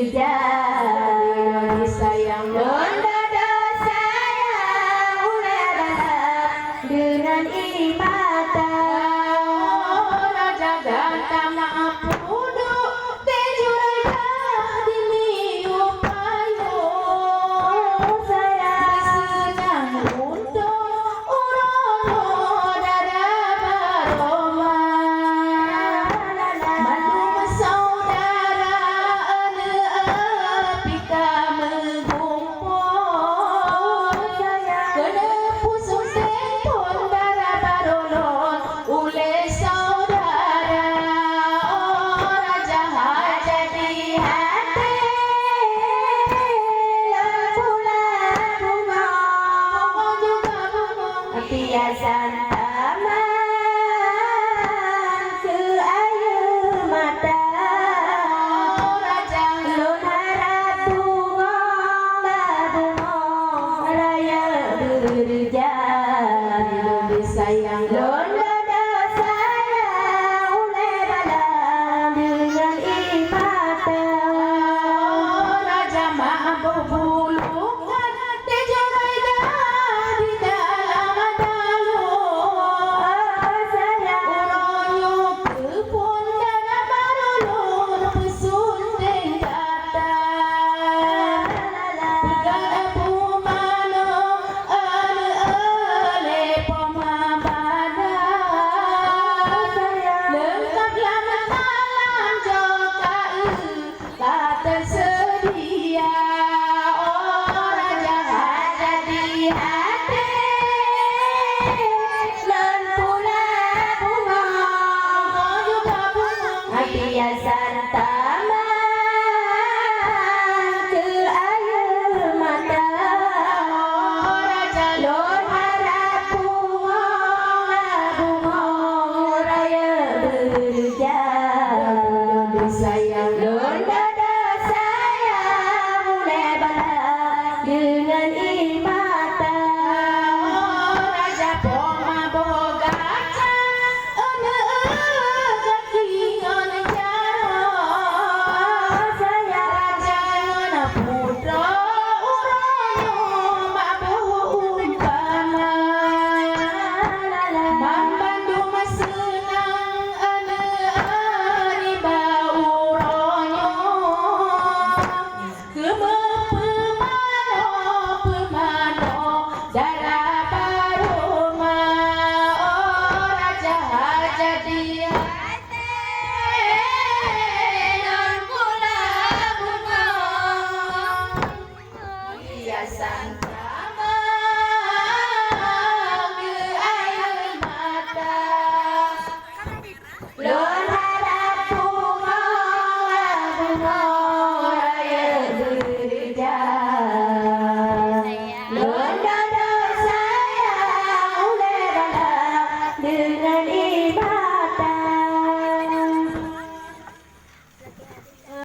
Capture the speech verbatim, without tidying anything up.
Jadi sayang, lôn dodo sayang ulée bala deungon ié mata. Oh, raja gata meu'ah puduk, di jurang di miyueb payong. Oh, sayang. Seunang untông uroe nyoe dara barô ma. Mandum syedara aneuk pih ka meugumpôi. Keuneuk pusong teupon dara barô lôn ulée syedara. Oh, raja hai jadi até lôn pula bungong. Piasan taman keu ayeue mata. Lôn harap bungong bak bungong rayeuk beureujan. Lôn dodo sayang ulée bala deungon ié mata. Raja meu'ah boh bulu Di jurang di dalam dalu. Uroe nyoe keuphon dara barô lôn peusunting gata. Peugah pumanoe, aneuk lé poma bada. Leungkap lam dalam joka Ka teuseudia, oh raja, hajat di até. Lôn pula bungong, oh juga bungong, piasan taman keu ayeue mata. Oh raja, lôn harap bungong, bungong rayeuk beureujan. Sayang lôn dodo sayang ulée bala deungon ié mata. Oh raja, poma boh gaca, aneuk gaki ngon jaroe. Sayang raja ngon putroe uroe nyoe bak boh umpama. Banmandum seunang aneuk riba uroe nyoe. Keumeung peumanoe, peumanoe dara barô ma, oh raja, hajat di até. Lôn pula bungong, piasan